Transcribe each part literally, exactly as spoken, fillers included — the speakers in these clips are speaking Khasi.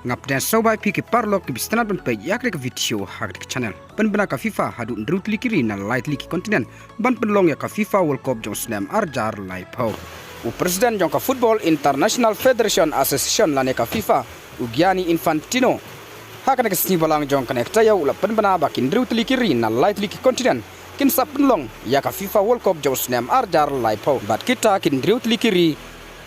Nga pdiang sngewbha ïa phi ki paralok kiba sngewtynnat ban peit ïa kane ka video ha kane ka channel. Pynbna ka FIFA haduh hynriew tylli ki ri na lai tylli ki continent ban pynlong ïa ka FIFA World Cup jong u snem ar hajar laiphew. U President jong ka Football International Federation Association lane ka FIFA, u Gianni Infantino, ha kane ka sngi Balang jong kane ka taïew u la pynbna ba ki hynriew tylli ki ri na lai tylli ki continent kin sa pynlong ïa ka FIFA World Cup jong u snem ar hajar laiphew. Bad kita ki hynriew tylli ki ri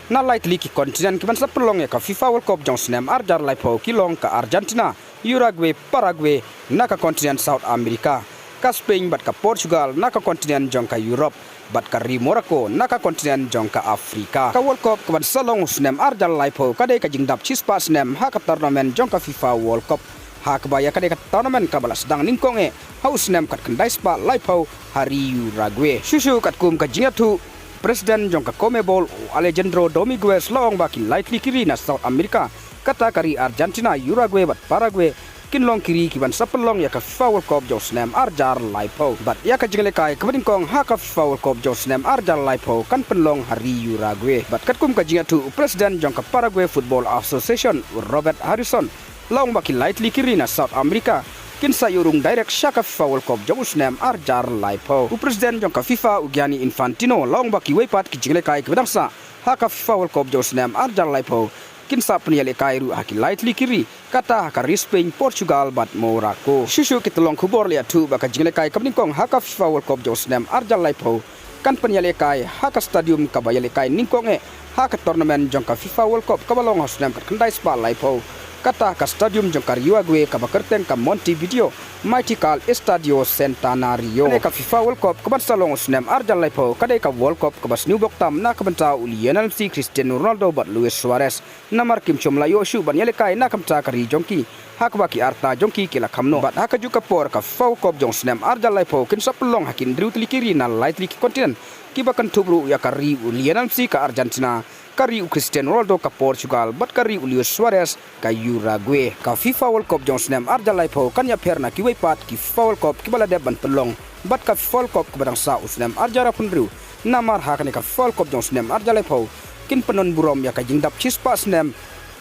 na lai tylli ki continent kiban sa pynlong ïa ka FIFA World Cup jong u snem ar hajar laiphew ki long ka Argentina, Uruguay, Paraguay na ka continent South America, ka Spain bad ka Portugal na ka continent jong ka Europe, bad ka ri Morocco na ka continent jong ka Africa. Ka World Cup kaban sa long u snem ar hajar laiphew ka dei ka jingdap shispah snem ha ka tournament jong ka FIFA World Cup, ha kaba ïa ka dei ka tournament kaba la sdang nyngkong eh ha u snem khatkhyndai spah laiphew ha ri Uruguay. Shuh shuh katkum ka jingïathuh, President jong ka CONMEBOL, u Alejandro Dominguez, la ong ba ki lai tylli ki ri na South America, kata ka ri Argentina, Uruguay bad Paraguay, kin long ki ri kiban sa pynlong ïa ka FIFA World Cup jong u snem ar hajar laiphew. Bad ïa ka jingïalehkai kaba nyngkong ha ka FIFA World Cup jong u snem ar hajar laiphew kan pynlong ha ri Uruguay. Bad katkum ka jingïathuh u President jong ka Paraguay Football Association, u Robert Harrison, la ong ba ki lai tylli ki ri na South America kin sa ïoh rung direct sha ka FIFA World Cup jong u snem ar hajar laiphew. U President jong ka FIFA, u Gianni Infantino, la ong ba kiwei pat ki jingïalehkai kiba dang sah ha ka FIFA World Cup jong u snem ar hajar laiphew kin sa pynïalehkai ruh ha ki lai tylli ki ri, kata ha ka ri Spain, Portugal bad Morocco. Shuh shuh ki tyllong khubor la ïathuh ba ka jingïalehkai kaba nyngkong ha ka FIFA World Cup jong u snem ar hajar laiphew kan pynïalehkai ha ka stadium kaba ïalehkai nyngkong eh ha ka tournament jong ka FIFA World Cup kaba long ha u snem khatkhyndai spah laiphew, kata ha ka stadium jong ka ri Uruguay kaba kyrteng ka Montevideo Maitikal Estadio Centenario. Kane ka FIFA World Cup kaban sa long u snem ar hajar laiphew ka dei ka World Cup kaba sniew bok tam na ka bynta u Lionel Messi, Cristiano Ronaldo bad Luis Suarez. Namar kim shym la ïoh shuh ban ïalehkai na ka bynta ka ri jong ki, ha kaba ki rta jong ki ki la kham noh. Bad ha kajuh ka por ka FIFA World Cup jong u snem ar hajar laiphew kin sa pynlong ha ki hynriew tylli ki ri na lai tylli ki continent, kiba kynthup ruh ïa ka ri u Lionel Messi, ka Argentina, ka ri u Cristiano Ronaldo, ka Portugal, bad ka ri u Luis Suarez, ka Uruguay. Ka FIFA World Cup jong u snem ar hajar laiphew kan ïapher na kiwei pat ki FIFA World Cup kiba la dep ban pynlong bad ka FIFA World Cup kaba dang sah u snem ar hajar arphew hynriew. Namar ha kane ka FIFA World Cup jong u snem ar hajar laiphew kin pynlong burom ïa ka jingdap shispah snem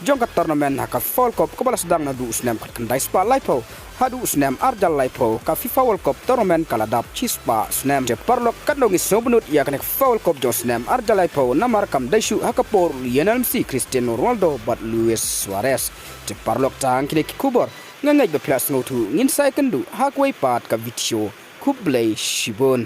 jong ka tournament ha ka FIFA World Cup kaba la sdang naduh u snem khatkhyndai spah laiphew haduh u snem ar hajar laiphew. Ka FIFA World Cup tournament ka la dap shispah snem. Te paralok, katno ngi sngewbynnud ïa kane ka FIFA World Cup jong u snem ar hajar laiphew, namar kam dei shuh ha ka por u Lionel Messi, Cristiano Ronaldo bad Luis Suarez. Te paralok, tang kine ki khubor, nga ngeit ba phi la sngewthuh. Ngin sa ïakynduh ha kawei pat ka video. Khublei shibun.